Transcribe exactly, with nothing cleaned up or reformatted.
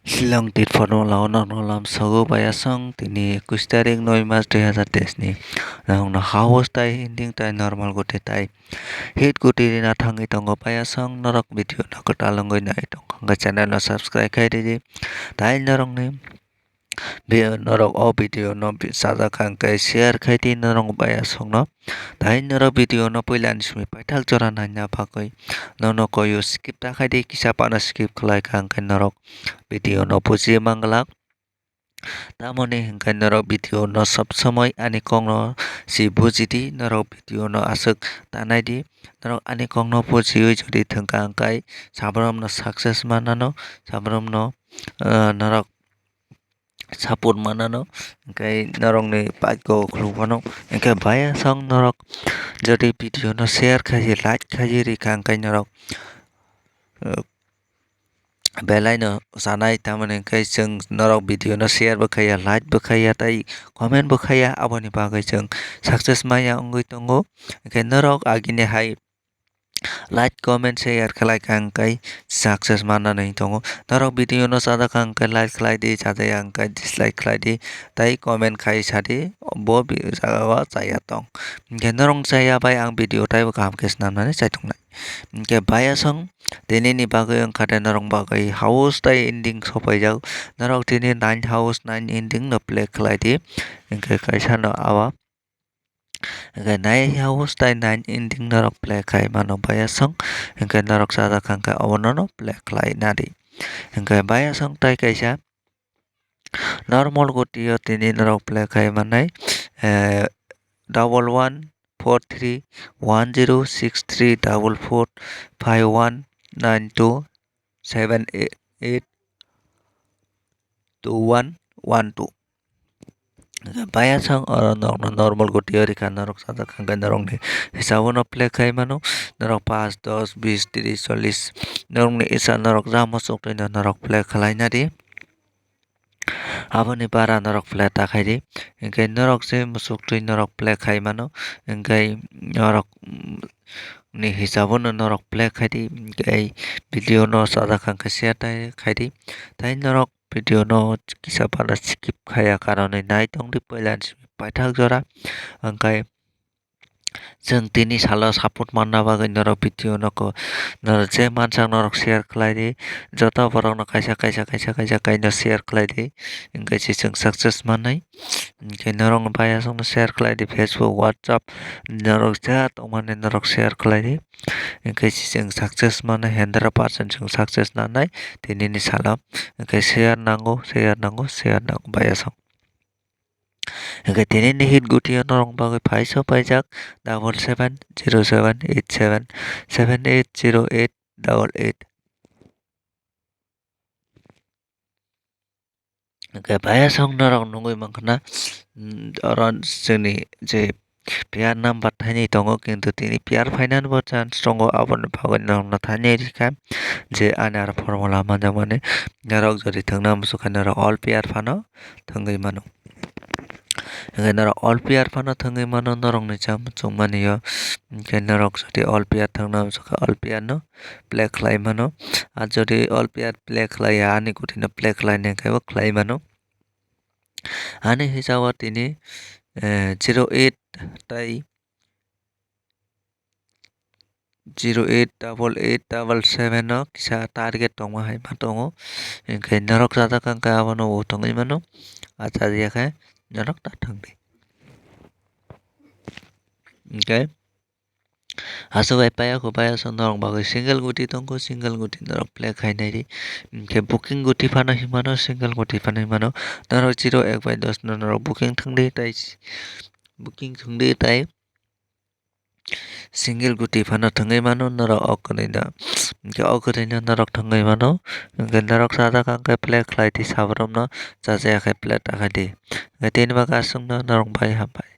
Shillong tit formula o norok no lamsogo bayasong tini ekush tarik noi mas dui hazar teis ni. Norok no house tai ending tai normal goti tai hit goti rina thangwi tongo bayasong norok video no kwtal wngwi nai tongkha hwnkhe channel no subscribe khai ridi tai norok ni. Be-, norok o video no bi-, sajak kha hwnkhe share khai di norok bayasong no. Tai norok video no puila ni simi paithak jora naina bagwi nono koyo skip ta khai di, kisa phano skip khlai kha hwnkhe norok video no buji manglak. Tamoni hwnkhe norok video no sob somoi ani kok no si buji di, norok video no aswk ta nai di, norok ani kok no bujiwi jodi thwngkha hwnkhe saborom no success manano, saborom no, ah, norok support manano, hwnkhe norokni bike o khuluk phano, hwnkhe bayasong norok jodi video no share khai, like khai rikha, hwnkhe norok, uh, belai no sanai, tamoni hwnkhe chwng norok video no share bo khaiya, like bo khaiya, tei comment bo khaiya, aboni bagwi chwng success maya wngwi tongo, hwnkhe norok agini hai like, comment, share khlai kha hwnkhe success manna nai tongo. Norok video no chajak kha hwnkhe like khlai di, chajaya hwnkhe dislike khlai di, tei comment khai sa di, bo bi-, jaga o chaya tong. Hwnkhe norok chaya bai ang video taibo kaham khe swnamnani chai tongnai. Hwnkhe bayasong tini ni bagwi wngkha de norok bagwi house tai ending sopaijak. Norok tini nine house nine ending no play khlai di. Hwnkhe kaisa no awa. Hwnkhe nine house tai nine ending norok play khai mano bayasong, hwnkhe norok chajak kha hwnkhe obono no play khlai nadi. Hwnkhe bayasong tai kaisa normal goti o tini norok play khai manai, eh, double one four three one zero six three double four five one nine two seven eight two one one two. Bayasong oro norok no normal goti o rikha, norok sajak kha hwnkhe norok ni hisab o no play khai mano, norok paanch, dos, bis, tris, chollis norok ni isa norok ja muchuk twi no norok play khlai nadi. Aboni bara norok play ta khai di, hwnkhe norok se muchuk twi norok play khai mano, hwnkhe norok ni hisab o no norok play khai di, hwnkhe video no chajak kha hwnkhe share tai khai di, tai norok video no kisa phano skip khaiya karon nai tong di puila ni simi paithak jora, hwnkhe chwng tini salo support manna bagwi norok video no ko, norok je mansak norok share khlai di, joto borok no kaisa kaisa kaisa kaisa kaino share khlai di, hwnkhe se chwng success manai. Hwnkhe norok no bayasok no share khlai di, Facebook, WhatsApp, norok je tongmani norok share khlai di. Hwnkhe se chwng success manai, hundred percent chwng success nanai tini ni salo. Hwnkhe share nango, share nango, share nango bayasok. Hwnkhe tini ni hit goti o norok bagwi phaisa paijak double seven zero seven eight seven seven eight zero eight double eight. Hwnkhe bayasong norok nugwi mankha na, mm, oro chwngni je pair number thainwi tongo, kintu tini pair phainani bo chance tongo, aboni bagwi norokno thainwi rikha je ani aro formula manjakmani. Norok jodi thwngna muchukha norok all pair phano thwngwi mano. Hwnkhe norok all pair phano thwngwi mano norokni cham-, chukmani o. Hwnkhe norok jodi all pair thwngna muchukha all pair no play khlai mano. Ar jodi all pair play khlaiya, ani gutino play khlainai khe bo khlai mano. Ani hisab o tini, eh, zero eight tai zero eight double eight double seven o kisa target tongma hai ma tongo. Hwnkhe norok chajak kha hwnkhe abono bo tongwi mano. A chajakya khe norok ta thwng di. Hwnkhe aswk bai paiya kho, paiya song norok bagwi single guti tongkho, single guti norok play khainai di. Hwnkhe booking guti phano hinmano, single guti phano hinmano. Norok zero ek bai dos no norok booking thwng di, tai booking thwng di, tai single guti phano thwngwi mano norok o kwrwino. Hwnkhe o kwrwino norok thwngwi mano. Hwnkhe norok chajak kha hwnkhe play khlai di, saborokno chajak ya khe play ta khai di. Hwnkhe tini bagwi aswkno norok bai hambai.